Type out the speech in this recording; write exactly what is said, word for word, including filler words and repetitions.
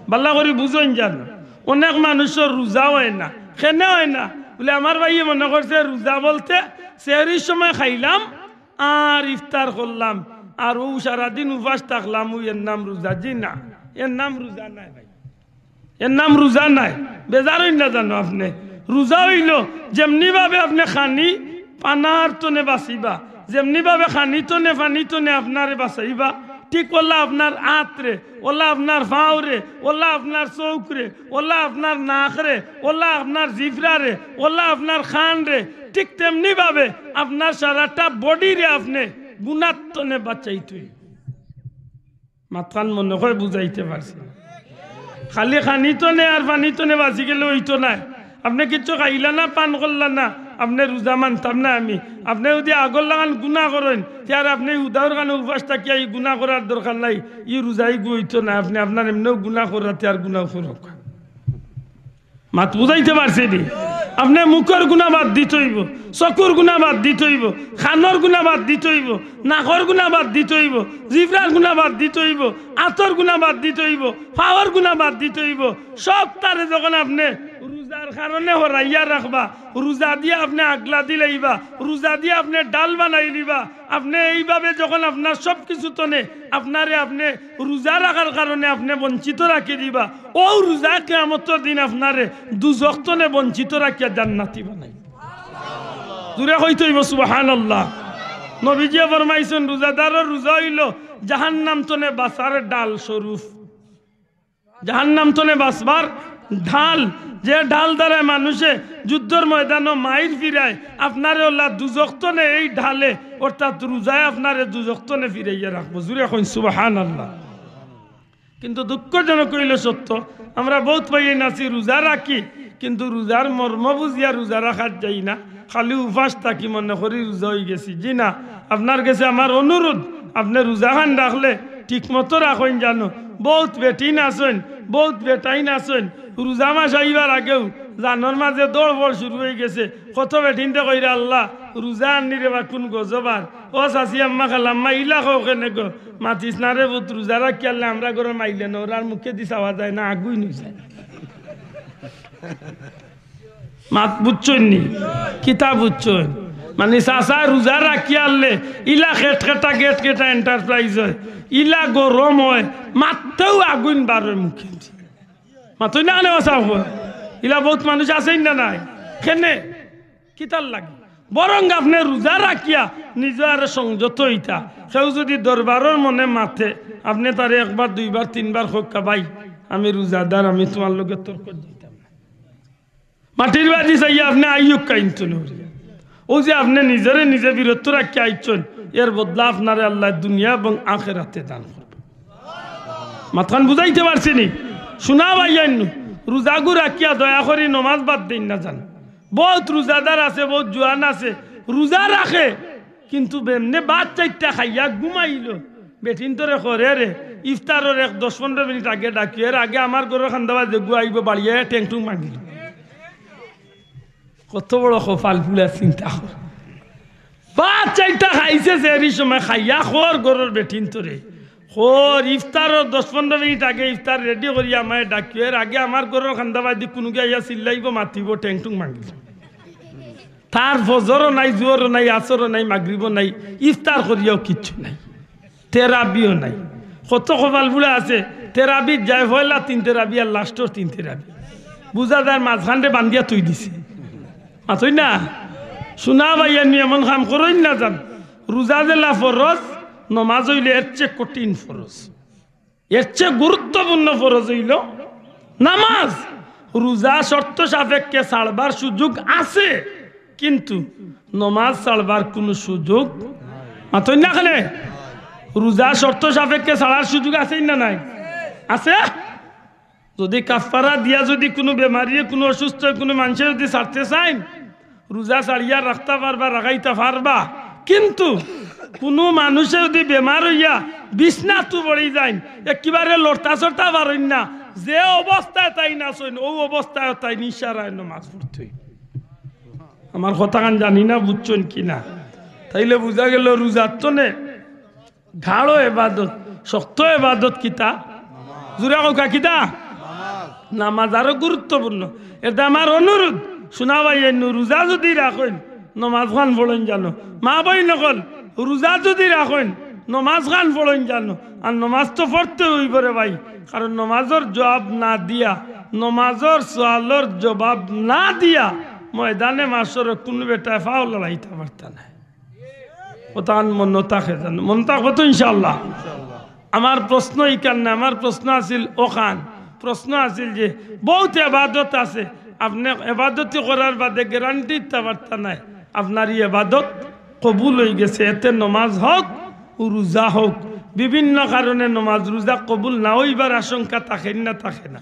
ভালা করি বুঝইন জানো, অনেক মানুষর রোজা অয় না। কেনে অয় না? বুলে, আমার ভাইয়ে মনে করছে রোজা বলতে সেহরির সময় খাইলাম আর ইফতার করলাম, আর অউ সারাদিন উপাস থাকলাম, অউ এর নাম রোজা? জি না, এর নাম রোজা নায় ভাই, এর নাম রোজা নায়। বেজার অইন না জানো আপনে। রোজা অইলো যেমনি ভাবে আপনে খানি পানার তনে বাঁচিবা, যেমনি ভাবে খানি তনে পানি তনে আপনারে বাঁচাইবা, ঠিক অলা আপনার আতরে, অলা আপনার পাওরে, অলা আপনার চউখরে, অলা আপনার নাকরে, অলা আপনার জিফরারে, অলা আপনার কানরে, ঠিক তেমনি ভাবে আপনার সারাটা বডিরে আপনে গুনার তনে বাঁচাইতই। মাতখান মনে অয় বুঝাইতে পারছি না। খালি খানি তনে আর পানি তনে বাঁচি গেলে অইতো নায়। আপনে কিচ্ছু খাইলা না, পান করলা না, আপনে রোজা মানতাম না আমি। আপনে যুদি আগর লাখান গুনা করইন, তে আর আপনে উদাউর খানো উপাস থাকিয়া ই গুনা করার দরকার নাই। ই রোজাই গু অইতো না, আপনে আপনার এমনেও গুনা করাতে আর গুনা করউক। মাত বুঝাইতে পারছি নি? আপনে মুখর গুনা বাদ দিতে অইবো, চকুর গুনা বাদ দিতে অইবো, কানর গুনা বাদ দিতে অইবো, নাকর গুনা বাদ দিতে অইবো, জিফরার গুনা বাদ দিতে অইবো, আতর গুনা বাদ দিতে অইবো, পাওর গুনা বাদ দিতে অইবো। সবতারে যখন আপনে রোজার কারণে হরাইয়া রাখবা, রোজা দিয়া আপনে আগলা দিলাইবা, রোজা দিয়া আপনে ডাল বানাই লিবা, আপনে এইভাবে যখন আপনার সব কিছু তনে আপনারে আপনে রোজা রাখার কারণে আপনে বঞ্চিত রাখি দিবা, অউ রোজা কিয়ামতর দিন আপনারে দুজখ তনে বঞ্চিত রাখিয়া জান্নাতি বানাইবো। জুরে কইতে অইবো সুবহানাল্লাহ। নবীজিয়ে ফরমাইছইন, রোজাদারর রোজা অইলো জাহান্নাম তনে বাঁচার ডাল স্বরূপ। জাহান্নাম তনে বাঁচবার ঢাল, যে ঢাল দ্বারা মানুষে যুদ্ধর ময়দানো মাইর ফিরায়, আপনারে অলা দুজখ তনে এই ঢালে, অর্থাৎ রোজায় আপনারে দুজখ তনে ফিরাইয়া রাখবো। জুরে কইন সুবহানাল্লাহ। কিন্তু দুঃখজনক অইলো সত্য, আমরা বউত ভাইয়াইন আছি রোজা রাখি, কিন্তু রোজার মর্ম বুঝিয়া রোজা রাখাত যাই না, খালি উপাস থাকি মনে করি রোজা অইগেছি। জি না, আপনার গেছে আমার অনুরোধ, আপনে রোজাখান রাখলে ঠিকমতো রাখইন জানো। বউত বেটিন আছইন, বউত বেটাইন আছইন, রোজা মাস আইবার আগেউ জানর মাঝে দৌড়-বড় শুরু অইগেছে। কত বেটিন্তে কইরা, "আল্লাহ, রোজা আননি রেবা, কুন গজব আর।" ও চাচি আম্মা, খালাম্মা, ইলা কও কেনে গো? মাতিস না রে পুত, রোজা রাখিয়ারলে আমরার ঘরর মাইলে নর আর মুখেদি চাওয়া যায় না, আগুইন অইযায়। মাত বুঝছইন নি? কিতা বুঝছইন? মানি চাচায় রোজা রাখিয়ারলে ইলা খেটখেটা গেটখেটা enterprise অয়, ইলা গরম অয়, মাততেউ আগুইন বারয় মুখেদি। মাতইন না কেনে? ইলা বউত মানুষ আছইন না নাই? কেনে? কিতার লাগি? বরং আপনে রোজা রাখিয়া নিজে আরো সংযত অইতা। কেউ যুদি দরবারর মনে মাতে, আপনে তারে একবার, দুইবার, তিনবার কউক্কা, "ভাই, আমি রোজাদার, আমি তুমার লগে তর্কত যাইতাম না।" মাটির বাড়ি চাইয়া আপনে আইউক্কা ইনতু নরি। অউ যে আপনে নিজরে নিজে বিরত রাখিয়া আইছইন, এর বদলা আপনারে আল্লায় দুনিয়া এবং আখেরাতে দান করবো। মাতখান বুঝাইতে পারছি নি? শুনা ভাইয়াইন, রোজাগু রাখিয়া দয়া করি নমাজ বাদ দেইন না জান। বউত রোজাদার আছে, বউত জোয়ান আছে, রোজা রাখে, কিন্তু বেমনে ভাত চাইরটা খাইয়া ঘুমাইলো। বেটিন্তরে কয়, "রে, ইফতারর এক দশ পনরো মিনিট আগে ডাকিও, এর আগে আমার ঘরর কান্দাবায় যেগু আইবো, বাড়িয়া ঠেংঠুং ভাঙ্গিলো।" কত বড় কপাল পুড়া, চিন্তা কর। ভাত চাইরটা খাইছে সেহরির সময়, খাইয়া কর ঘরর বেটিন্তরে, কর, "ইফতারর দশ পনরো মিনিট আগে ইফতার ready করিয়া আমারে ডাকিও, এর আগে আমার ঘরর কান্দাবায়দি কুনুগু আইয়া চিল্লাইবো, মাতিবো, ঠেংঠুং ভাঙ্গিলো।" তার ফজরও নাই, জোহরও নাই, আসরও নাই, মাগরিবও নাই, ইফতার করিয়াও কিচ্ছু নাই, তেরাবিও নাই। কত কপাল পুড়া আছে, তেরাবিত যায় পয়লা তিন তেরাবি আর লাস্টর তিন তেরাবি। বুঝা যায় মাঝখানরে বান্ধিয়া থুই দিছে। মাতইন না? শুনা ভাইয়াইন, এমন কাম করইন না জান। রোজা যেলা ফরজ, নমাজ অইলে এর চেয়ে কঠিন ফরজ। এর চেয়ে গুরুত্বপূর্ণ ফরজ অইলো নামাজ। রোজা শর্ত সাপেক্ষে ছাড়বার সুযোগ আছে, কিন্তু নমাজ ছাড়বার কুনু সুযোগ, মাতইন না কেনে? রোজা শর্ত সাপেক্ষে ছাড়ার সুযোগ আছে না নাই? আছে। যুদি কাফফারা দিয়া যুদি কুনু বেমারিয়ে, কুনু অসুস্থ, কুনু মানষে যুদি ছাড়তে চাইন, রোজা ছাড়িয়া রাখতা পারবা, রাখাইতা পারবা। কিন্তু কুনু মানুষে যুদি বেমার অইয়া বিছনাত পড়ি যাইন, একেবারে লড়তা চড়তা পারইন না, যে অবস্থায় তাইন আছইন, অউ অবস্থায় তাইন ইশারায় নমাজ পড়তে অইবো। আমার কথাখান জানি না বুঝছইন কি না। তাইলে বুঝা গেলো রোজার তনে গাঢ় এবাদত, শক্ত এবাদত কিতা? জুরে কউক্কা কিতা? নামাজ আরো গুরুত্বপূর্ণ। এরদায় আমার অনুরোধ, হুনা ভাইয়াইন, রোজা যুদি রাখইন, নমাজ খান পড়ইন জানো। মা বইন অকল, রোজা যুদি রাখইন, নমাজ খান পড়ইন জানো। আর নমাজ তো পড়তে অইবো রে ভাই, কারণ নমাজর জুয়াব না দিয়া, নমাজর সওয়ালর জুয়াব না দিয়া ময়দানে মাশরো কুনু বেটায় পাও লড়াইতা পারতা নায়। অতান মনো থাকে জানো, মনো থাকবো তো ইনশাআল্লাহ। আমার প্রশ্ন ইখান নায়, আমার প্রশ্ন আছিল অখান। প্রশ্ন আছিল যে বউত এবাদত আছে, আপনে এবাদতি করার বাদে গ্যারান্টি দিতা পারতা নায় আপনার ই এবাদত কবুল অইগেছে। এতে নমাজ হউক, রোজা হউক, বিভিন্ন কারণে নমাজ রোজা কবুল না অইবার আশঙ্কা থাকে না, থাকে না?